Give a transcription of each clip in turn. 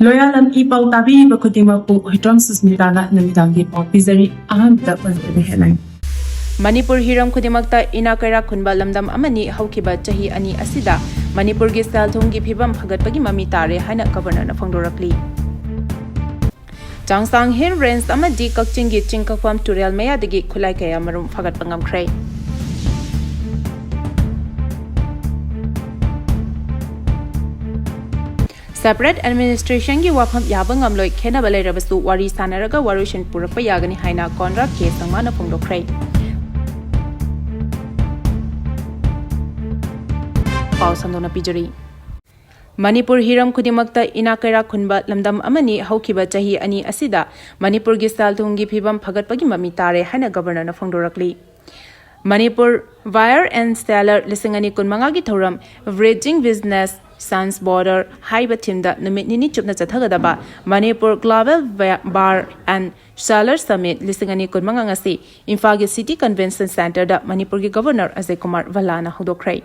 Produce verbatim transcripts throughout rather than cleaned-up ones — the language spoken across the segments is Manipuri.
ꯂꯣꯌꯥꯂꯝ ꯏ ꯄꯥꯎ ꯇꯥꯕꯤꯔꯤꯕ ꯈꯨꯗꯤꯡꯃꯛꯄꯨ ꯍꯨꯏꯗ꯭ꯔꯣꯝ ꯁꯨꯁꯃꯤꯇꯥꯅ ꯅꯨꯃꯤꯗꯥꯡꯒꯤ ꯄꯥꯎ ꯄꯤꯖꯔꯤ꯫ ꯑꯍꯥꯟꯕꯗ ꯃꯔꯨꯑꯣꯏꯕ headline꯫ ꯃꯅꯤꯄꯨꯔ ꯍꯤꯔꯝ ꯈꯨꯗꯤꯡꯃꯛꯇ ꯏꯅꯥꯛ ꯀꯩꯔꯥꯛ ꯈꯨꯟꯕ ꯂꯝꯗꯝ ꯑꯃꯅꯤ꯫ ꯍꯧꯈꯤꯕ ꯆꯍꯤ ꯑꯅꯤ ꯑꯁꯤꯗ ꯃꯅꯤꯄꯨꯔꯒꯤ ꯁꯦꯜ ꯊꯨꯝꯒꯤ ꯐꯤꯕꯝ ꯐꯒꯠꯄꯒꯤ ꯃꯃꯤ ꯇꯥꯔꯦ ꯍꯥꯏꯅ ꯒꯕꯔꯅꯔꯅ ꯐꯣꯡꯗꯣꯔꯛꯂꯤ꯫ ꯆꯥꯡꯁꯥꯡ ꯍꯤꯜ ꯔꯦꯟꯖ ꯑꯃꯗꯤ ꯀꯛꯆꯤꯡꯒꯤ ꯆꯤꯡ ꯀꯛꯐꯝ ꯇꯨꯔꯦꯜ ꯃꯌꯥꯗꯒꯤ ꯈꯨꯠꯂꯥꯏ ꯀꯌꯥ ꯃꯔꯨꯝ ꯐꯥꯒꯠꯄ ꯉꯝꯈ꯭ꯔꯦ꯫ Separate administrationꯒꯤ ꯋꯥꯐꯝ ꯌꯥꯕ ꯉꯝꯂꯣꯏ, ꯈꯦꯟꯅꯕ ꯂꯩꯔꯕꯁꯨ ꯋꯥꯔꯤ ꯁꯥꯅꯔꯒ ꯋꯥꯔꯣꯏꯁꯤꯟ ꯄꯨꯔꯛꯄ ꯌꯥꯒꯅꯤ ꯍꯥꯏꯅ ꯀꯣꯟꯔꯥꯗ ꯀꯦ ꯁꯪꯃꯥꯅ ꯐꯣꯡꯗꯣꯛꯈ꯭ꯔꯦ꯫ ꯄꯥꯎ ꯁꯟꯗꯣꯛꯅ ꯄꯤꯖꯔꯤ꯫ ꯃꯅꯤꯄꯨꯔ ꯍꯤꯔꯝ ꯈꯨꯗꯤꯡꯃꯛꯇ ꯏꯅꯥꯛ ꯀꯩꯔꯥꯛ ꯈꯨꯟꯕ ꯂꯝꯗꯝ ꯑꯃꯅꯤ꯫ ꯍꯧꯈꯤꯕ ꯆꯍꯤ ꯑꯅꯤ ꯑꯁꯤꯗ ꯃꯅꯤꯄꯨꯔꯒꯤ ꯁꯦꯜ ꯊꯨꯝꯒꯤ ꯐꯤꯕꯝ ꯐꯒꯠꯄꯒꯤ ꯃꯃꯤ ꯇꯥꯔꯦ ꯍꯥꯏꯅ ꯒꯕꯔꯅꯔꯅ ꯐꯣꯡꯗꯣꯔꯛꯂꯤ꯫ ꯃꯅꯤꯄꯨꯔ Buyer and Seller ꯂꯤꯁꯤꯡ ꯑꯅꯤ ꯀꯨꯟꯃꯉꯥꯒꯤ ꯊꯧꯔꯝ Bridging Business Science Border ꯍꯥꯏꯕ themeꯗ ꯅꯨꯃꯤꯠ ꯅꯤꯅꯤ ꯆꯨꯞꯅ ꯆꯠꯊꯒꯗꯕ Manipur Global Buyer and Seller Summit ꯂꯤꯁꯤꯡ ꯑꯅꯤ ꯀꯨꯟꯃꯉꯥ ꯉꯁꯤ ꯏꯝꯐꯥꯜꯒꯤ City Convention Centreꯗ ꯃꯅꯤꯄꯨꯔꯒꯤ ꯒꯕꯔꯅꯔ ꯑꯖꯌ ꯀꯨꯃꯥꯔ ꯚꯜꯂꯥꯅ ꯍꯧꯗꯣꯛꯈ꯭ꯔꯦ꯫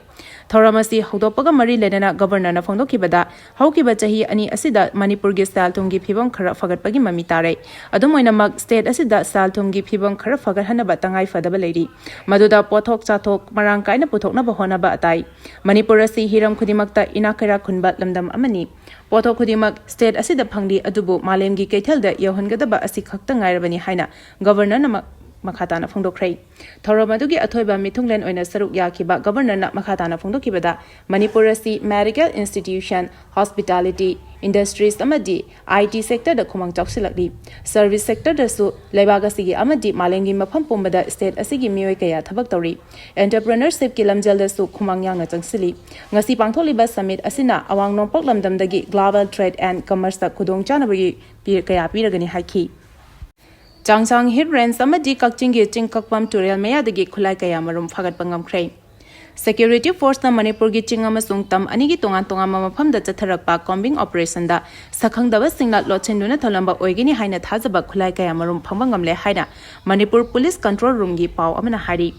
ꯊꯧꯔꯝ ꯑꯁꯤ ꯍꯧꯗꯣꯛꯄꯒ ꯃꯔꯤ ꯂꯩꯅꯅ ꯒꯕꯔꯅꯔꯅ ꯐꯣꯡꯗꯣꯛꯈꯤꯕꯗ, ꯍꯧꯈꯤꯕ ꯆꯍꯤ ꯑꯅꯤ ꯑꯁꯤꯗ ꯃꯅꯤꯄꯨꯔꯒꯤ ꯁꯦꯜ ꯊꯨꯝꯒꯤ ꯐꯤꯕꯝ ꯈꯔ ꯐꯒꯠꯄꯒꯤ ꯃꯃꯤ ꯇꯥꯔꯦ꯫ ꯑꯗꯨꯝ ꯑꯣꯏꯅꯃꯛ, state ꯑꯁꯤꯗ ꯁꯦꯜ ꯊꯨꯝꯒꯤ ꯐꯤꯕꯝ ꯈꯔ ꯐꯒꯠꯍꯟꯅꯕ ꯇꯉꯥꯏ ꯐꯗꯕ ꯂꯩꯔꯤ, ꯃꯗꯨꯗ ꯄꯣꯠꯊꯣꯛ ꯆꯥꯊꯣꯛ ꯃꯔꯥꯡ ꯀꯥꯏꯅ ꯄꯨꯊꯣꯛꯅꯕ ꯍꯣꯠꯅꯕ ꯇꯥꯏ꯫ ꯃꯅꯤꯄꯨꯔ ꯑꯁꯤ ꯍꯤꯔꯝ ꯈꯨꯗꯤꯡꯃꯛꯇ ꯏꯅꯥꯛ ꯀꯩꯔꯥꯛ ꯈꯨꯟꯕ ꯂꯝꯗꯝ ꯑꯃꯅꯤ꯫ ꯄꯣꯠꯊꯣꯛ ꯈꯨꯗꯤꯡꯃꯛ state ꯑꯁꯤꯗ ꯐꯪꯂꯤ, ꯑꯗꯨꯕꯨ ꯃꯥꯂꯦꯝꯒꯤ ꯀꯩꯊꯦꯜꯗ ꯌꯧꯍꯟꯒꯗꯕ ꯑꯁꯤ ꯈꯛꯇ ꯉꯥꯏꯔꯕꯅꯤ ꯍꯥꯏꯅ ꯒꯕꯔꯅꯔꯅ ꯃ-, ꯃꯈꯥ ꯇꯥꯅ ꯐꯣꯡꯗꯣꯛꯈ꯭ꯔꯦ꯫ ꯊꯧꯔꯝ ꯑꯗꯨꯒꯤ ꯑꯊꯣꯏꯕ ꯃꯤꯊꯨꯡꯂꯦꯟ ꯑꯣꯏꯅ ꯁꯔꯨꯛ ꯌꯥꯈꯤꯕ ꯒꯕꯔꯅꯔꯅ ꯃꯈꯥ ꯇꯥꯅ ꯐꯣꯡꯗꯣꯛꯈꯤꯕꯗ, ꯃꯅꯤꯄꯨꯔ ꯑꯁꯤ medical institution, hospitality, industries ꯑꯃꯗꯤ I T sectorꯗ ꯈꯨꯃꯥꯡ ꯆꯥꯎꯁꯤꯜꯂꯛꯂꯤ꯫ Service sectorꯗꯁꯨ ꯂꯩꯕꯥꯛ ꯑꯁꯤꯒꯤ ꯑꯃꯗꯤ ꯃꯥꯂꯦꯝꯒꯤ ꯃꯐꯝ ꯄꯨꯝꯕꯗ state ꯑꯁꯤꯒꯤ ꯃꯤꯑꯣꯏ ꯀꯌꯥ ꯊꯕꯛ ꯇꯧꯔꯤ꯫ Entrepreneurshipꯀꯤ ꯂꯝꯖꯦꯜꯗꯁꯨ ꯈꯨꯃꯥꯡ ꯌꯥꯡꯅ ꯆꯪꯁꯤꯜꯂꯤ꯫ ꯉꯁꯤ ꯄꯥꯡꯊꯣꯛꯂꯤꯕ summit ꯑꯁꯤꯅ ꯑꯋꯥꯡ ꯅꯣꯡꯄꯣꯛ ꯂꯝꯗꯝꯗꯒꯤ global trade and commerceꯇ ꯈꯨꯗꯣꯡꯆꯥꯅꯕꯒꯤ ꯄꯤ-, ꯀꯌꯥ ꯄꯤꯔꯒꯅꯤ ꯍꯥꯏꯈꯤ꯫ ꯆꯥꯡꯁꯥꯡ ꯍꯤꯜ ꯔꯦꯟꯖ ꯑꯃꯗꯤ ꯀꯛꯆꯤꯡꯒꯤ ꯆꯤꯡ ꯀꯛꯐꯝ ꯇꯨꯔꯦꯜ ꯃꯌꯥꯗꯒꯤ ꯈꯨꯠꯂꯥꯏ ꯀꯌꯥ ꯃꯔꯨꯝ ꯐꯥꯒꯠꯄ ꯉꯝꯈ꯭ꯔꯦ꯫ Security forceꯅ ꯃꯅꯤꯄꯨꯔꯒꯤ ꯆꯤꯡ ꯑꯃꯁꯨꯡ ꯇꯝ ꯑꯅꯤꯒꯤ ꯇꯣꯉꯥꯟ ꯇꯣꯉꯥꯟꯕ ꯃꯐꯝꯗ ꯆꯠꯊꯔꯛꯄ combing operationꯗ ꯁꯛꯈꯪꯗꯕꯁꯤꯡꯅ ꯂꯣꯠꯁꯤꯟꯗꯨꯅ ꯊꯝꯂꯝꯕ ꯑꯣꯏꯒꯅꯤ ꯍꯥꯏꯅ ꯊꯥꯖꯕ ꯈꯨꯠꯂꯥꯏ ꯀꯌꯥ ꯃꯔꯨꯝ ꯐꯪꯕ ꯉꯝꯂꯦ ꯍꯥꯏꯅ ꯃꯅꯤꯄꯨꯔ Police Control Roomꯒꯤ ꯄꯥꯎ ꯑꯃꯅ ꯍꯥꯏꯔꯤ꯫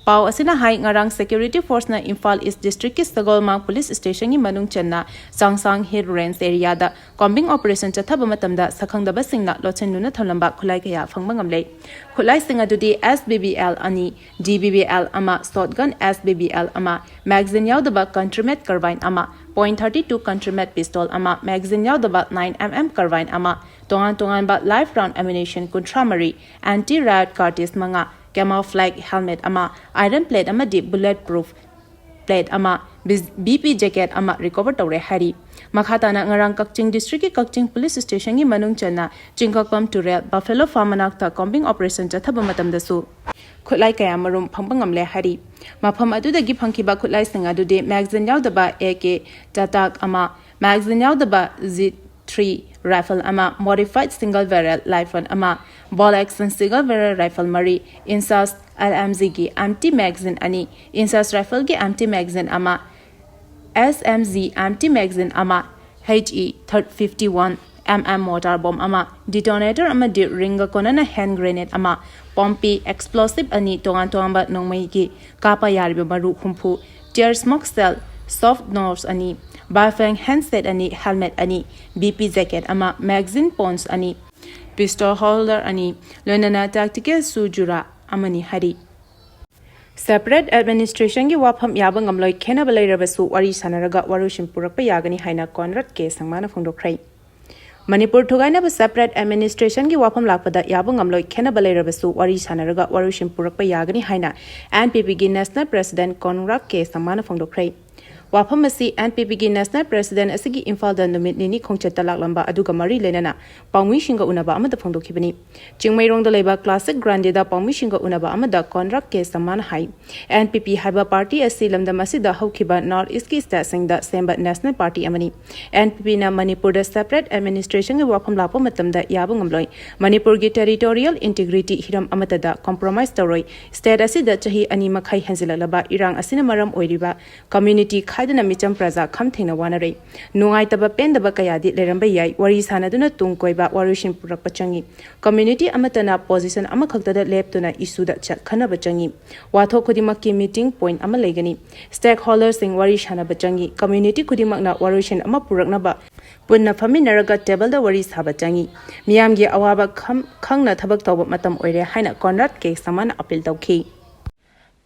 ꯄꯥꯎ ꯑꯁꯤꯅ ꯍꯥꯏ, ꯉꯔꯥꯡ security forceꯅ ꯏꯝꯐꯥꯜ ꯏꯁ ꯗꯤꯁꯇ꯭ꯔꯤꯛꯀꯤ ꯁꯒꯣꯜꯃꯥꯡ ꯄꯨꯂꯤꯁ ꯁ꯭ꯇꯦꯁꯟꯒꯤ ꯃꯅꯨꯡ ꯆꯟꯅ ꯆꯥꯡꯁꯥꯡ ꯍꯤꯜ ꯔꯦꯟꯖ ꯑꯦꯔꯤꯌꯥꯗ combing operation ꯆꯠꯊꯕ ꯃꯇꯝꯗ ꯁꯛꯈꯪꯗꯕꯁꯤꯡꯅ ꯂꯣꯠꯁꯤꯟꯗꯨꯅ ꯊꯝꯂꯝꯕ ꯈꯨꯠꯂꯥꯏ ꯀꯌꯥ ꯐꯪꯕ ꯉꯝꯂꯦ꯫ ꯈꯨꯠꯂꯥꯏꯁꯤꯡ ꯑꯗꯨꯗꯤ S B B L ꯑꯅꯤ, D B B L ꯑꯃ, shotgun S B B L ꯑꯃ, magazine ꯌꯥꯎꯗꯕ ꯀꯟꯇ꯭ꯔꯤꯃꯦꯠ carbine ꯑꯃ, point thirty two ꯀꯟꯇ꯭ꯔꯤꯃꯦꯠ pistol ꯑꯃ, magazine ꯌꯥꯎꯗꯕ nine M M carbine ꯑꯃ, ꯇꯣꯉꯥꯟ ꯇꯣꯉꯥꯟꯕ live round ammunition ꯀꯨꯟꯊ꯭ꯔꯥ ꯃꯔꯤ, anti riot cartridge ꯃꯉꯥ, camouflage helmet ꯑꯃ, iron plate ꯑꯃꯗꯤ bullet proof plate ꯑꯃ, B P jacket ꯑꯃ recover ꯇꯧꯔꯦ ꯍꯥꯏꯔꯤ꯫ ꯃꯈꯥ ꯇꯥꯅ ꯉꯔꯥꯡ ꯀꯛꯆꯤꯡ ꯗꯤꯁꯇ꯭ꯔꯤꯛꯀꯤ ꯀꯛꯆꯤꯡ ꯄꯨꯂꯤꯁ ꯁ꯭ꯇꯦꯁꯟꯒꯤ ꯃꯅꯨꯡ ꯆꯟꯅ ꯆꯤꯡꯀꯛꯄꯝ ꯇꯨꯔꯦꯜ Buffalo Farm ꯃꯅꯥꯛꯇ combing operation ꯆꯠꯊꯕ ꯃꯇꯝꯗꯁꯨ ꯈꯨꯠꯂꯥꯏ ꯀꯌꯥ ꯃꯔꯨꯝ ꯐꯪꯕ ꯉꯝꯂꯦ ꯍꯥꯏꯔꯤ꯫ ꯃꯐꯝ ꯑꯗꯨꯗꯒꯤ ꯐꯪꯈꯤꯕ ꯈꯨꯠꯂꯥꯏꯁꯤꯡ ꯑꯗꯨꯗꯤ magazine ꯌꯥꯎꯗꯕ A K Tatak ꯑꯃ, magazine ꯌꯥꯎꯗꯕ G three rifle ꯑꯃ, modified single barrel rifle ꯑꯃ, bolt action single barrel rifle ꯃꯔꯤ, INSAS L M G ꯒꯤ empty magazine ꯑꯅꯤ, INSAS rifle ꯒꯤ empty magazine ꯑꯃ, S M G empty magazine ꯑꯃ, H E fifty one M M mortar bomb ꯑꯃ, detonator ꯑꯃꯗꯤ ring ꯒ ꯀꯣꯟꯅꯅ hand grenade ꯑꯃ, ꯄꯣꯝꯄꯤ, explosive ꯑꯅꯤ, ꯇꯣꯉꯥꯟ ꯇꯣꯉꯥꯟꯕ ꯅꯣꯡꯃꯩꯒꯤ ꯀꯥꯞꯄ ꯌꯥꯔꯤꯕ ꯃꯔꯨ ꯍꯨꯝꯐꯨ, tear smoke shell, soft nose ꯑꯅꯤ, bifang handset ꯑꯅꯤ, helmet ꯑꯅꯤ, B P jacket ꯑꯃ, magazine pouch ꯑꯅꯤ, pistol holder ꯑꯅꯤ, ꯂꯣꯏꯅꯅ tactical shoe ꯖꯨꯔꯥ ꯑꯃꯅꯤ ꯍꯥꯏꯔꯤ꯫ Separate administration ꯒꯤ ꯋꯥꯐꯝ ꯌꯥꯕ ꯉꯝꯂꯣꯏ, ꯈꯦꯟꯅꯕ ꯂꯩꯔꯕꯁꯨ ꯋꯥꯔꯤ ꯁꯥꯟꯅꯔꯒ ꯋꯥꯔꯣꯏꯁꯤꯟ ꯄꯨꯔꯛꯄ ꯌꯥꯒꯅꯤ ꯍꯥꯏꯅ ꯀꯣꯟꯔꯥꯗ ꯀꯦ ꯁꯪꯃꯥꯅ ꯐꯣꯡꯗꯣꯛꯈ꯭ꯔꯦ꯫ ꯃꯅꯤꯄꯨꯔ ꯊꯨꯒꯥꯏꯅꯕ separate administration ꯒꯤ ꯋꯥꯐꯝ ꯂꯥꯛꯄꯗ ꯌꯥꯕ ꯉꯝꯂꯣꯏ, ꯈꯦꯟꯅꯕ ꯂꯩꯔꯕꯁꯨ ꯋꯥꯔꯤ ꯁꯥꯟꯅꯔꯒ ꯋꯥꯔꯣꯏꯁꯤꯟ ꯄꯨꯔꯛꯄ ꯌꯥꯒꯅꯤ ꯍꯥꯏꯅ N P P ꯒꯤ national president ꯀꯣꯟꯔꯥꯗ ꯀꯦ ꯁꯪꯃꯥꯅ ꯐꯣꯡꯗꯣꯛꯈ꯭ꯔꯦ꯫ ꯋꯥꯐꯝ ꯑꯁꯤ N P P ꯒꯤ national president ꯑꯁꯤꯒꯤ ꯏꯝꯐꯥꯜꯗ ꯅꯨꯃꯤꯠ ꯅꯤꯅꯤ ꯈꯣꯡꯆꯠꯇ ꯂꯥꯛꯂꯝꯕ ꯑꯗꯨꯒ ꯃꯔꯤ ꯂꯩꯅꯅ ꯄꯥꯎꯃꯤꯁꯤꯡꯒ ꯎꯅꯕ ꯑꯃꯗ ꯐꯣꯡꯗꯣꯛꯈꯤꯕꯅꯤ꯫ ꯆꯤꯡꯃꯩꯔꯣꯡꯗ ꯂꯩꯕ Classic Grande ꯗ ꯄꯥꯎꯃꯤꯁꯤꯡꯒ ꯎꯅꯕ ꯑꯃꯗ ꯀꯣꯟꯔꯥꯗ ꯀꯦ ꯁꯪꯃꯥꯅ ꯍꯥꯏ, N P P ꯍꯥꯏꯕ party ꯑꯁꯤ ꯂꯝꯗꯝ ꯑꯁꯤꯗ ꯍꯧꯈꯤꯕ North East ꯀꯤ state ꯁꯤꯡꯗ ꯁꯦꯝꯕ national party ꯑꯃꯅꯤ꯫ N P P ꯅ ꯃꯅꯤꯄꯨꯔꯗ separate administration ꯒꯤ ꯋꯥꯐꯝ ꯂꯥꯛꯄ ꯃꯇꯝꯗ ꯌꯥꯕ ꯉꯝꯂꯣꯏ꯫ ꯃꯅꯤꯄꯨꯔꯒꯤ territorial integrity ꯍꯤꯔꯝ ꯑꯃꯠꯇꯗ compromise ꯇꯧꯔꯣꯏ꯫ State ꯑꯁꯤꯗ ꯆꯍꯤ ꯑꯅꯤ ꯃꯈꯥꯏ ꯍꯦꯟꯖꯤꯜꯂꯛꯂꯕ ꯏꯔꯥꯡ ꯑꯁꯤꯅ ꯃꯔꯝ ꯑꯣꯏꯔꯤꯕ community ꯑꯗꯨꯅ ꯃꯤꯆꯝ ꯄ꯭ꯔꯖꯥ ꯈꯝ ꯊꯦꯡꯅ ꯋꯥꯅꯔꯦ꯫ ꯅꯨꯡꯉꯥꯏꯇꯕ ꯄꯦꯟꯗꯕ ꯀꯌꯥꯗꯤ ꯂꯩꯔꯝꯕ ꯌꯥꯏ꯫ ꯋꯥꯔꯤ ꯁꯥꯟꯅꯗꯨꯅ ꯇꯨꯡ ꯀꯣꯏꯕ ꯋꯥꯔꯣꯏꯁꯤꯟ ꯄꯨꯔꯛꯄ ꯆꯪꯏ꯫ ꯀꯝꯃ꯭ꯌꯨꯅꯤꯇꯤ ꯑꯃꯠꯇꯅ ꯄꯣꯖꯤꯁꯟ ꯑꯃꯈꯛꯇꯗ ꯂꯦꯞꯇꯨꯅ ꯏꯁꯨꯗ ꯆꯠ ꯈꯟꯅꯕ ꯆꯪꯏ꯫ ꯋꯥꯊꯣꯛ ꯈꯨꯗꯤꯡꯃꯛꯀꯤ ꯃꯤꯇꯤꯡ ꯄꯣꯏꯟꯠ ꯑꯃ ꯂꯩꯒꯅꯤ꯫ ꯁ꯭ꯇꯦꯛ ꯍꯣꯜꯗꯔꯁꯤꯡ ꯋꯥꯔꯤ ꯁꯥꯟꯅꯕ ꯆꯪꯏ꯫ ꯀꯝꯃ꯭ꯌꯨꯅꯤꯇꯤ ꯈꯨꯗꯤꯡꯃꯛꯅ ꯋꯥꯔꯣꯏꯁꯤꯟ ꯑꯃ ꯄꯨꯔꯛꯅꯕ ꯄꯨꯟꯅ ꯐꯝꯃꯤꯟꯅꯔꯒ ꯇꯦꯕꯜꯗ ꯋꯥꯔꯤ ꯁꯥꯕ ꯆꯪꯏ꯫ ꯃꯤꯌꯥꯝꯒꯤ ꯑꯋꯥꯕ ꯈꯝ-, ꯈꯪꯅ ꯊꯕꯛ ꯇꯧꯕ ꯃꯇꯝ ꯑꯣꯏꯔꯦ ꯍꯥꯏꯅ ꯀꯣꯟꯔꯥꯗ ꯀꯦ ꯁꯃꯥꯅ ꯑꯄꯤꯜ ꯇꯧꯈꯤ꯫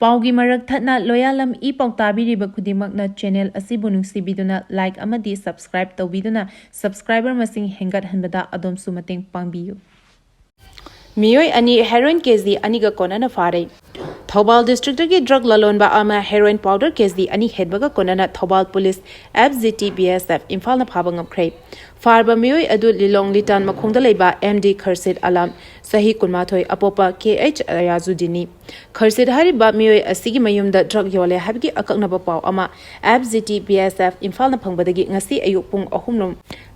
ꯄꯥꯎꯒꯤ ꯃꯔꯛ ꯊꯠꯅ ꯂꯣꯌꯥꯂꯝ ꯏ ꯄꯥꯎ ꯇꯥꯕꯤꯔꯤꯕ ꯈꯨꯗꯤꯡꯃꯛꯅ ꯆꯦꯅꯦꯜ ꯑꯁꯤꯕꯨ ꯅꯨꯡꯁꯤꯕꯤꯗꯨꯅ ꯂꯥꯏꯛ ꯑꯃꯗꯤ ꯁꯕꯁꯀ꯭ꯔꯥꯏꯕ ꯇꯧꯕꯤꯗꯨꯅ ꯁꯕꯁꯀ꯭ꯔꯥꯏꯕꯔ ꯃꯁꯤꯡ ꯍꯦꯟꯒꯠꯍꯟꯕꯗ ꯑꯗꯣꯝꯁꯨ ꯃꯇꯦꯡ ꯄꯥꯡꯕꯤꯌꯨ꯫ ꯃꯤꯑꯣꯏ ꯑꯅꯤ ꯍꯦꯔꯣꯏꯟ ꯀꯦꯖꯤ ꯑꯅꯤꯒ ꯀꯣꯟꯅꯅ ꯐꯥꯔꯦ꯫ ꯊꯧꯕꯥꯜ ꯗꯤꯁꯇ꯭ꯔꯤꯛꯇꯒꯤ ꯗ꯭ꯔꯒ ꯂꯂꯣꯟꯕ ꯑꯃ ꯍꯦꯔꯣꯏꯟ ꯄꯥꯎꯗꯔ ꯀꯦꯖꯤ ꯑꯅꯤ ꯍꯦꯟꯕꯒ ꯀꯣꯟꯅꯅ Thoubal police, F G T B S F, ꯏꯝꯐꯥꯜꯅ ꯐꯥꯕ ꯉꯝꯈ꯭ꯔꯦ꯫ ꯐꯥꯔꯕ ꯃꯤꯑꯣꯏ ꯑꯗꯨ ꯂꯤꯂꯣꯡ ꯂꯤꯇꯥꯟ ꯃꯈꯣꯡꯗ ꯂꯩꯕ ꯑꯦꯝ ꯗꯤ ꯈꯔꯁꯤꯠ ꯑꯂꯥꯝ, ꯆꯍꯤ ꯀꯨꯟꯃꯥꯊꯣꯏ, ꯑꯄꯣꯛꯄ ꯀꯦ ꯑꯩꯆ ꯑꯌꯥꯖꯨꯗꯤꯟꯅꯤ꯫ ꯈꯔꯁꯤꯠ ꯍꯥꯏꯔꯤꯕ ꯃꯤꯑꯣꯏ ꯑꯁꯤꯒꯤ ꯃꯌꯨꯝꯗ ꯗ꯭ꯔꯒ ꯌꯣꯜꯂꯦ ꯍꯥꯏꯕꯒꯤ ꯑꯀꯛꯅꯕ ꯄꯥꯎ ꯑꯃ F G T B S F ꯏꯝꯐꯥꯜꯅ ꯐꯪꯕꯗꯒꯤ ꯉꯁꯤ ꯑꯌꯨꯛ ꯄꯨꯡ ꯑꯍꯨꯝ ꯂꯣꯝ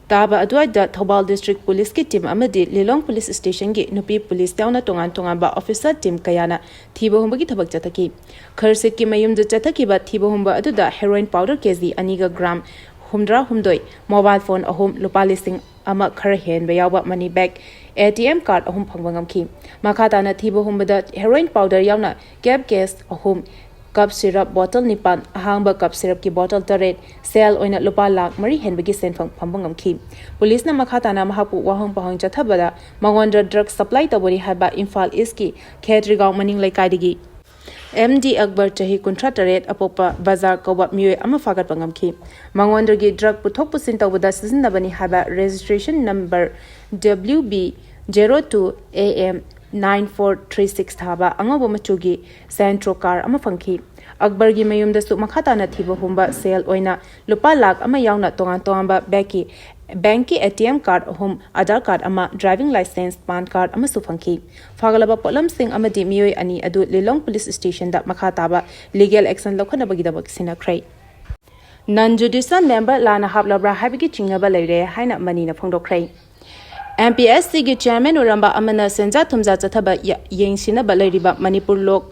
ꯇꯥꯕ ꯑꯗꯨꯋꯥꯏꯗ ꯊꯧꯕꯥꯜ ꯗꯤꯁꯇ꯭ꯔꯤꯛ ꯄꯨꯂꯤꯁꯀꯤ ꯇꯤꯝ ꯑꯃꯗꯤ ꯂꯤꯂꯣꯡ ꯄꯨꯂꯤꯁ ꯁ꯭ꯇꯦꯁꯟꯒꯤ ꯅꯨꯄꯤ ꯄꯨꯂꯤꯁ ꯌꯥꯎꯅ ꯇꯣꯉꯥꯟ ꯇꯣꯉꯥꯟꯕ ꯑꯣꯐꯤꯁꯔ ꯇꯤꯝ ꯀꯌꯥꯅ ꯊꯤꯕ ꯍꯨꯝꯕꯒꯤ ꯊꯕꯛ ꯆꯠꯊꯈꯤ꯫ ꯈꯔꯁꯤꯠꯀꯤ ꯃꯌꯨꯝꯗ ꯆꯠꯊꯈꯤꯕ ꯊꯤꯕ ꯍꯨꯝꯕ ꯑꯗꯨꯗ ꯍꯦꯔꯣꯏꯟ ꯄꯥꯎꯗꯔ ꯀꯦꯖꯤ ꯑꯅꯤꯒ ꯒ꯭ꯔꯥꯝ ꯍꯨꯝꯗ꯭ꯔꯥ ꯍꯨꯝꯗꯣꯏ, ꯃꯣꯕꯥꯏꯜ ꯐꯣꯟ ꯑꯍꯨꯝ, ꯂꯨꯄꯥ ꯂꯤꯁꯤꯡ ꯑꯃ ꯈꯔ ꯍꯦꯟꯕ ꯌꯥꯎꯕ ꯃꯅꯤ bag, A T M card ꯑꯍꯨꯝ ꯐꯪꯕ ꯉꯝꯈꯤ꯫ ꯃꯈꯥ ꯇꯥꯅ ꯊꯤꯕ ꯍꯨꯝꯕꯗ ꯍꯦꯔꯣꯏꯟ ꯄꯥꯎꯗꯔ ꯌꯥꯎꯅ ꯀꯦꯞ ꯀꯦꯁ ꯑꯍꯨꯝ, ꯀꯞ ꯁꯤꯔꯞ ꯕꯣꯇꯜ ꯅꯤꯄꯥꯟ, ꯑꯍꯥꯡꯕ ꯀꯞ ꯁꯤꯔꯞꯀꯤ ꯕꯣꯇꯜ ꯇꯔꯦꯠ, ꯁꯦꯜ ꯑꯣꯏꯅ ꯂꯨꯄꯥ ꯂꯥꯈ ꯃꯔꯤ ꯍꯦꯟꯕꯒꯤ ꯁꯦꯟꯐꯝ ꯐꯪꯕ ꯉꯝꯈꯤ꯫ ꯄꯨꯂꯤꯁꯅ ꯃꯈꯥ ꯇꯥꯅ ꯃꯍꯥꯛꯄꯨ ꯋꯥꯍꯪ ꯄꯥꯎꯍꯪ ꯆꯠꯊꯕꯗ ꯃꯉꯣꯟꯗ ꯗ꯭ꯔꯒ ꯁꯄ꯭ꯂꯥꯏ ꯇꯧꯕꯅꯤ ꯍꯥꯏꯕ ꯏꯝꯐꯥꯜ ꯏꯁꯀꯤ ꯈꯦꯇ꯭ꯔꯤꯒꯥꯎ ꯃꯅꯤꯡ ꯂꯩꯀꯥꯏꯗꯒꯤ ꯑꯦꯝ ꯗꯤ ꯑꯛꯕꯔ, ꯆꯍꯤ ꯀꯨꯟꯊ꯭ꯔꯥ ꯇꯔꯦꯠ, ꯑꯄꯣꯛꯄ ꯕꯖꯥꯔ ꯀꯧꯕ ꯃꯤꯑꯣꯏ ꯑꯃ ꯐꯥꯒꯠꯄ ꯉꯝꯈꯤ꯫ ꯃꯉꯣꯟꯗꯒꯤ ꯗ꯭ꯔꯒ ꯄꯨꯊꯣꯛ ꯄꯨꯁꯤꯟ ꯇꯧꯕꯗ ꯁꯤꯖꯤꯟꯅꯕꯅꯤ ꯍꯥꯏꯕ registration number W B zero two A M nine four three six ꯊꯥꯕ ꯑꯉꯧꯕ ꯃꯆꯨꯒꯤ ꯁꯦꯟꯇ꯭ꯔꯣ ꯀꯥꯔ ꯑꯃ ꯐꯪꯈꯤ꯫ ꯑꯛꯕꯔꯒꯤ ꯃꯌꯨꯝꯗꯁꯨ ꯃꯈꯥ ꯇꯥꯅ ꯊꯤꯕ ꯍꯨꯝꯕ ꯁꯦꯜ ꯑꯣꯏꯅ ꯂꯨꯄꯥ ꯂꯥꯈ ꯑꯃ ꯌꯥꯎꯅ ꯇꯣꯉꯥꯟ ꯇꯣꯉꯥꯟꯕ ꯕꯦꯒꯀꯤ, ꯕꯦꯡꯀꯤ ꯑꯦ ꯇꯤ ꯑꯦꯝ ꯀꯥꯔꯗ ꯑꯍꯨꯝ, ꯑꯥꯙꯥꯔ ꯀꯥꯔꯗ ꯑꯃ, ꯗ꯭ꯔꯥꯏꯚꯤꯡ ꯂꯥꯏꯁꯦꯟꯁ, ꯄꯥꯟ ꯀꯥꯔꯗ ꯑꯃꯁꯨ ꯐꯪꯈꯤ꯫ ꯐꯥꯒꯠꯂꯕ ꯄꯣꯠꯂꯝꯁꯤꯡ ꯑꯃꯗꯤ ꯃꯤꯑꯣꯏ ꯑꯅꯤ ꯑꯗꯨ ꯂꯤꯂꯣꯡ ꯄꯨꯂꯤꯁ ꯁ꯭ꯇꯦꯁꯟꯗ ꯃꯈꯥ ꯇꯥꯕ ꯂꯤꯒꯦꯜ ꯑꯦꯛꯁꯟ ꯂꯧꯈꯠꯅꯕꯒꯤꯗꯃꯛ ꯁꯤꯟꯅꯈ꯭ꯔꯦ꯫ ꯅꯟ ꯖꯨꯗꯤꯁꯤꯌꯦꯜ ꯃꯦꯝꯕꯔ ꯂꯥꯟꯅ ꯍꯥꯞꯂꯕ꯭ꯔꯥ ꯍꯥꯏꯕꯒꯤ ꯆꯤꯡꯅꯕ ꯂꯩꯔꯦ ꯍꯥꯏꯅ ꯃꯅꯤꯅ ꯐꯣꯡꯗꯣꯛꯈ꯭ꯔꯦ꯫ ꯑꯦꯝ ꯄꯤ ꯑꯦꯁ ꯁꯤꯒꯤ ꯆꯤꯌꯔꯃꯦꯟ ꯑꯣꯏꯔꯝꯕ ꯑꯃꯅ ꯁꯦꯟꯖꯥ ꯊꯨꯝꯖꯥ ꯆꯠꯊꯕ ꯌ-, ꯌꯦꯡꯁꯤꯟꯅꯕ ꯂꯩꯔꯤꯕ ꯃꯅꯤꯄꯨꯔ ꯂꯣꯛ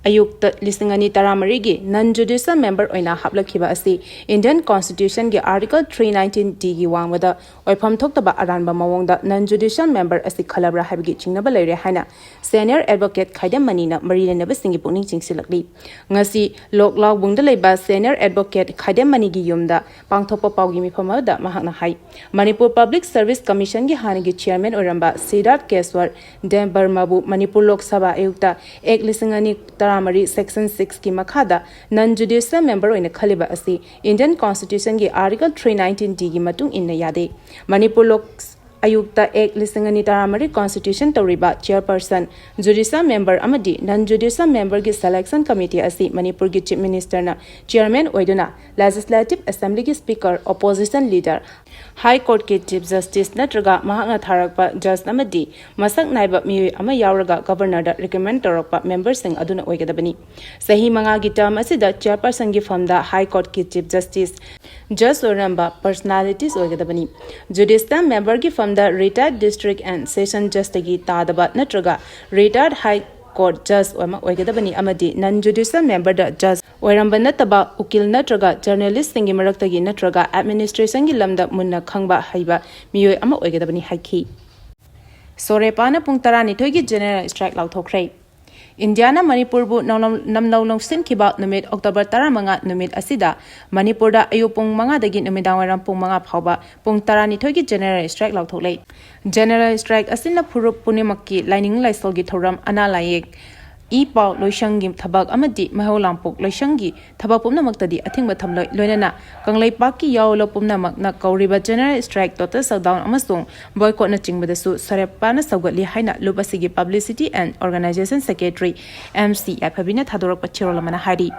ꯑꯌꯨꯛꯇ ꯂꯤꯁꯤꯡ ꯑꯅꯤ ꯇꯔꯥꯃꯔꯤꯒꯤ non judicial member ꯑꯣꯏꯅ ꯍꯥꯞꯂꯛꯈꯤꯕ ꯑꯁꯤ Indian Constitutionꯒꯤ Article three nineteen Dꯒꯤ ꯋꯥꯡꯃꯗ ꯑꯣꯏꯐꯝ ꯊꯣꯛꯇꯕ ꯑꯔꯥꯟꯕ ꯃꯑꯣꯡꯗ non judicial member ꯑꯁꯤ ꯈꯜꯂꯕ꯭ꯔꯥ ꯍꯥꯏꯕꯒꯤ ꯆꯤꯡꯅꯕ ꯂꯩꯔꯦ ꯍꯥꯏꯅ senior advocate ꯈꯥꯏꯗꯦꯝ ꯃꯅꯤꯅ ꯃꯔꯤ ꯂꯩꯅꯕꯁꯤꯡꯒꯤ ꯄꯨꯛꯅꯤꯡ ꯆꯤꯡꯁꯤꯜꯂꯛꯂꯤ꯫ ꯉꯁꯤ ꯂꯣꯛꯂꯥꯎꯕꯨꯡꯗ ꯂꯩꯕ senior advocate ꯈꯥꯏꯗꯦꯝ ꯃꯅꯤꯒꯤ ꯌꯨꯝꯗ ꯄꯥꯡꯊꯣꯛꯄ ꯄꯥꯎꯒꯤ ꯃꯤꯐꯝ ꯑꯃꯗ ꯃꯍꯥꯛꯅ ꯍꯥꯏ, ꯃꯅꯤꯄꯨꯔ Public Service Commissionꯒꯤ ꯍꯥꯟꯅꯒꯤ chairman ꯑꯣꯏꯔꯝꯕ ꯁꯤꯗꯥꯔꯊ ꯀꯦꯁ꯭ꯋꯔ ꯗꯦꯕꯕꯔꯃꯕꯨ ꯃꯅꯤꯄꯨꯔ ꯂꯣꯛ ꯁꯚꯥ ꯑꯌꯨꯛꯇ Act ꯂꯤꯁꯤꯡ ꯑꯅꯤ ꯇꯔꯥꯃꯔꯤ section sixꯀꯤ ꯃꯈꯥꯗ non judicial member ꯑꯣꯏꯅ ꯈꯜꯂꯤꯕ ꯑꯁꯤ Indian Constitutionꯒꯤ Article three nineteen Dꯒꯤ ꯃꯇꯨꯡ ꯏꯟꯅ ꯌꯥꯗꯦ꯫ ꯃꯅꯤꯄꯨꯔ ꯂꯣꯛ ꯑꯌꯨꯛꯇ Act ꯂꯤꯁꯤꯡ ꯑꯅꯤ ꯇꯔꯥꯃꯔꯤ constitution ꯇꯧꯔꯤꯕ chairperson, judicial member ꯑꯃꯗꯤ non judicial memberꯒꯤ selection committee ꯑꯁꯤ ꯃꯅꯤꯄꯨꯔꯒꯤ Chief Ministerꯅ chairman ꯑꯣꯏꯗꯨꯅ Legislative Assemblyꯒꯤ Speaker, opposition leader, High Courtꯀꯤ Chief Justice ꯅꯠꯇ꯭ꯔꯒ ꯃꯍꯥꯛꯅ ꯊꯥꯔꯛꯄ judge ꯑꯃꯗꯤ ꯃꯁꯛ ꯅꯥꯏꯕ ꯃꯤꯑꯣꯏ ꯑꯃ ꯌꯥꯎꯔꯒ Governorꯗ recommend ꯇꯧꯔꯛꯄ memberꯁꯤꯡ ꯑꯗꯨꯅ ꯑꯣꯏꯒꯗꯕꯅꯤ꯫ ꯆꯍꯤ ꯃꯉꯥꯒꯤ term ꯑꯁꯤꯗ chairpersonꯒꯤ ꯐꯝꯗ High Courtꯀꯤ Chief Justice, judge ꯑꯣꯏꯔꯝꯕ personalities ꯑꯣꯏꯒꯗꯕꯅꯤ꯫ Judicial memberꯒꯤ ꯐꯝꯗ retired district and session judgeꯇꯒꯤ ꯇꯥꯗꯕ ꯅꯠꯇ꯭ꯔꯒ retired High Court judge ꯑꯃ ꯑꯣꯏꯒꯗꯕꯅꯤ ꯑꯃꯗꯤ non judicial memberꯗ judge ꯑꯣꯏꯔꯝꯕ ꯅꯠꯇꯕ ꯎꯀꯤꯜ ꯅꯠꯇ꯭ꯔꯒ journalistꯁꯤꯡꯒꯤ ꯃꯔꯛꯇꯒꯤ ꯅꯠꯇ꯭ꯔꯒ administrationꯒꯤ ꯂꯝꯗ ꯃꯨꯟꯅ ꯈꯪꯕ ꯍꯩꯕ ꯃꯤꯑꯣꯏ ꯑꯃ ꯑꯣꯏꯒꯗꯕꯅꯤ ꯍꯥꯏꯈꯤ꯫ ꯁꯣꯔꯦꯄꯥꯅ ꯄꯨꯡ ꯇꯔꯥꯅꯤꯊꯣꯏꯒꯤ general strike ꯂꯥꯎꯊꯣꯛꯈ꯭ꯔꯦ꯫ ꯏꯟꯗꯤꯌꯥꯅ ꯃꯅꯤꯄꯨꯔꯕꯨ ꯅꯧ-, ꯅꯝꯅꯧ ꯂꯧꯁꯤꯟꯈꯤꯕ ꯅꯨꯃꯤꯠ October ꯇꯔꯥꯃꯉꯥ ꯅꯨꯃꯤꯠ ꯑꯁꯤꯗ ꯃꯅꯤꯄꯨꯔꯗ ꯑꯌꯨꯛ ꯄꯨꯡ ꯃꯉꯥꯗꯒꯤ ꯅꯨꯃꯤꯗꯥꯡꯋꯥꯏꯔꯝ ꯄꯨꯡ ꯃꯉꯥ ꯐꯥꯎꯕ ꯄꯨꯡ ꯇꯔꯥꯅꯤꯊꯣꯏꯒꯤ general strike ꯂꯥꯎꯊꯣꯛꯂꯦ꯫ General strike ꯑꯁꯤꯅ ꯐꯨꯔꯨꯞ ꯄꯨꯝꯅꯃꯛꯀꯤ ꯂꯥꯏꯅꯤꯡ ꯂꯥꯏꯁꯣꯜꯒꯤ ꯊꯧꯔꯝ, ꯑꯅꯥ ꯂꯥꯏꯌꯦꯡ, ꯏ ꯄꯥꯎ ꯂꯣꯏꯁꯪꯒꯤ ꯊꯕꯛ ꯑꯃꯗꯤ ꯃꯩꯍꯧ ꯂꯥꯡꯄꯣꯛ ꯂꯣꯏꯁꯪꯒꯤ ꯊꯕꯛ ꯄꯨꯝꯅꯃꯛꯇꯗꯤ ꯑꯊꯤꯡꯕ ꯊꯝꯂꯣꯏ꯫ ꯂꯣꯏꯅꯅ ꯀꯪꯂꯩꯄꯥꯛꯀꯤ ꯌꯥꯑꯣꯟꯂꯣꯟ ꯄꯨꯝꯅꯃꯛꯅ ꯀꯧꯔꯤꯕ general strike, total shutdown ꯑꯃꯁꯨꯡ boycottꯅꯆꯤꯡꯕꯗꯁꯨ ꯁꯣꯔꯦꯄꯥꯅ ꯁꯧꯒꯠꯂꯤ ꯍꯥꯏꯅ ꯂꯨꯞ ꯑꯁꯤꯒꯤ publicity and organization secretary M C ꯌꯥꯏꯐꯕꯤꯅ ꯊꯥꯗꯣꯔꯛꯄ ꯆꯦꯔꯣꯜ ꯑꯃꯅ ꯍꯥꯏꯔꯤ꯫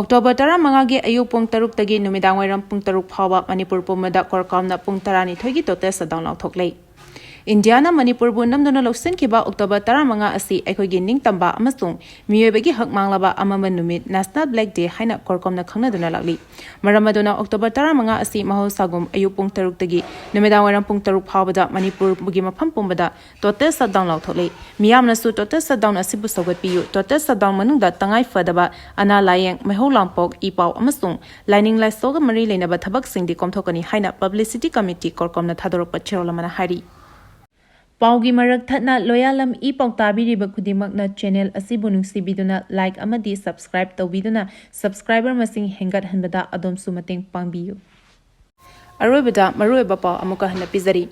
October ꯇꯔꯥꯃꯉꯥꯒꯤ ꯑꯌꯨꯛ ꯄꯨꯡ ꯇꯔꯨꯛꯇꯒꯤ ꯅꯨꯃꯤꯗꯥꯡꯋꯥꯏꯔꯝ ꯄꯨꯡ ꯇꯔꯨꯛ ꯐꯥꯎꯕ ꯃꯅꯤꯄꯨꯔ ꯄꯨꯝꯕꯗ ꯀꯣꯔꯀꯥꯝꯅ ꯄꯨꯡ ꯇꯔꯥꯅꯤꯊꯣꯏꯒꯤ total shutdown ꯂꯥꯎꯊꯣꯛꯂꯦ꯫ ꯏꯟꯗꯤꯌꯥꯅ ꯃꯅꯤꯄꯨꯔꯕꯨ ꯅꯝꯗꯨꯅ ꯂꯧꯁꯤꯟꯈꯤꯕ ꯑꯣꯛꯇꯣꯕꯔ ꯇꯔꯥꯃꯉꯥ ꯑꯁꯤ ꯑꯩꯈꯣꯏꯒꯤ ꯅꯤꯡꯇꯝꯕ ꯑꯃꯁꯨꯡ ꯃꯤꯑꯣꯏꯕꯒꯤ ꯍꯛ ꯃꯥꯡꯂꯕ ꯑꯃꯝꯕ ꯅꯨꯃꯤꯠ, National Black Day ꯍꯥꯏꯅ ꯀꯣꯔꯀꯣꯝꯅ ꯈꯪꯅꯗꯨꯅ ꯂꯥꯛꯂꯤ꯫ ꯃꯔꯝ ꯑꯗꯨꯅ ꯑꯣꯛꯇꯣꯕꯔ ꯇꯔꯥꯃꯉꯥ ꯑꯁꯤ ꯃꯍꯧꯁꯥꯒꯨꯝ ꯑꯌꯨꯛ ꯄꯨꯡ ꯇꯔꯨꯛꯇꯒꯤ ꯅꯨꯃꯤꯗꯥꯡ ꯋꯥꯏꯔꯝ ꯄꯨꯡ ꯇꯔꯨꯛ ꯐꯥꯎꯕꯗ ꯃꯅꯤꯄꯨꯔꯒꯤ ꯃꯐꯝ ꯄꯨꯝꯕꯗ total shutdown ꯂꯥꯎꯊꯣꯛꯂꯤ꯫ ꯃꯤꯌꯥꯝꯅꯁꯨ total shutdown ꯑꯁꯤꯕꯨ ꯁꯧꯒꯠꯄꯤꯌꯨ꯫ Total shutdown ꯃꯅꯨꯡꯗ ꯇꯉꯥꯏ ꯐꯗꯕ ꯑꯅꯥ ꯂꯥꯌꯦꯡ, ꯃꯩꯍꯧ ꯂꯥꯡꯄꯣꯛ, ꯏ ꯄꯥꯎ ꯑꯃꯁꯨꯡ ꯂꯥꯏꯅꯤꯡ ꯂꯥꯏꯁꯣꯒ ꯃꯔꯤ ꯂꯩꯅꯕ ꯊꯕꯛꯁꯤꯡꯗꯤ ꯀꯣꯝꯊꯣꯛꯀꯅꯤ ꯍꯥꯏꯅ Publicity Committee ꯀꯣꯔꯀꯣꯝꯅ ꯊꯥꯗꯣꯔꯛꯄ ꯆꯦꯔꯣꯜ ꯑꯃꯅ ꯍꯥꯏꯔꯤ꯫ ꯄꯥꯎꯒꯤ ꯃꯔꯛ ꯊꯠꯅ ꯂꯣꯌꯥꯂꯝ ꯏ ꯄꯥꯎ ꯇꯥꯕꯤꯔꯤꯕ ꯈꯨꯗꯤꯡꯃꯛꯅ channel ꯑꯁꯤꯕꯨ ꯅꯨꯡꯁꯤꯕꯤꯗꯨꯅ like ꯑꯃꯗꯤ subscribe ꯇꯧꯕꯤꯗꯨꯅ subscriber ꯃꯁꯤꯡ ꯍꯦꯟꯒꯠꯍꯟꯕꯗ ꯑꯗꯣꯝꯁꯨ ꯃꯇꯦꯡ ꯄꯥꯡꯕꯤꯌꯨ꯫ ꯑꯔꯣꯏꯕꯗ ꯃꯔꯨꯑꯣꯏꯕ ꯄꯥꯎ ꯑꯃꯨꯛꯀ ꯍꯟꯅ ꯄꯤꯖꯔꯤ꯫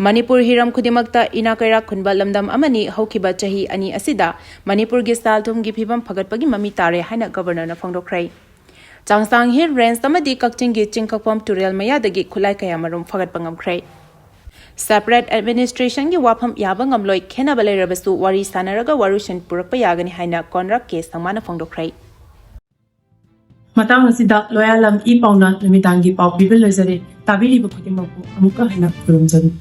ꯃꯅꯤꯄꯨꯔ ꯍꯤꯔꯝ ꯈꯨꯗꯤꯡꯃꯛꯇ ꯏꯅꯥ ꯀꯩꯔꯥꯛ ꯈꯨꯟꯕ ꯂꯝꯗꯝ ꯑꯃꯅꯤ꯫ ꯍꯧꯈꯤꯕ ꯆꯍꯤ ꯑꯅꯤ ꯑꯁꯤꯗ ꯃꯅꯤꯄꯨꯔꯒꯤ ꯁꯦꯜ ꯊꯨꯝꯒꯤ ꯐꯤꯕꯝ ꯐꯒꯠꯄꯒꯤ ꯃꯃꯤ ꯇꯥꯔꯦ ꯍꯥꯏꯅ Governorꯅ ꯐꯣꯡꯗꯣꯛꯈ꯭ꯔꯦ꯫ ꯆꯥꯡꯁꯥꯡ Hill Range ꯑꯃꯗꯤ ꯀꯛꯆꯤꯡꯒꯤ ꯆꯤꯡ ꯀꯛꯐꯝ ꯇꯨꯔꯦꯜ ꯃꯌꯥꯗꯒꯤ ꯈꯨꯠꯂꯥꯏ ꯀꯌꯥ ꯃꯔꯨꯝ ꯐꯒꯠꯄ ꯉꯝꯈ꯭ꯔꯦ꯫ Separate administrationꯒꯤ ꯋꯥꯐꯝ ꯌꯥꯕ ꯉꯝꯂꯣꯏ, ꯈꯦꯟꯅꯕ ꯂꯩꯔꯕꯁꯨ ꯋꯥꯔꯤ ꯁꯥꯟꯅꯔꯒ ꯋꯥꯔꯨꯁꯤꯟ ꯄꯨꯔꯛꯄ ꯌꯥꯒꯅꯤ ꯍꯥꯏꯅ ꯀꯣꯟꯔꯥꯛ ꯀꯦ ꯁꯪꯃꯥꯅ ꯐꯣꯡꯗꯣꯛꯈ꯭ꯔꯦ꯫ ꯃꯇꯥꯡ ꯑꯁꯤꯗ ꯂꯣꯌꯥꯂꯝ ꯏ ꯄꯥꯎꯅ ꯅꯨꯃꯤꯗꯥꯡꯒꯤ ꯄꯥꯎ ꯄꯤꯕ ꯂꯣꯏꯖꯔꯦ꯫ ꯇꯥꯕꯤꯔꯤꯕ ꯈꯨꯗꯤꯡꯃꯛꯄꯨ ꯑꯃꯨꯛꯀ ꯍꯟꯅ ꯈꯨꯔꯨꯝꯖꯔꯤ꯫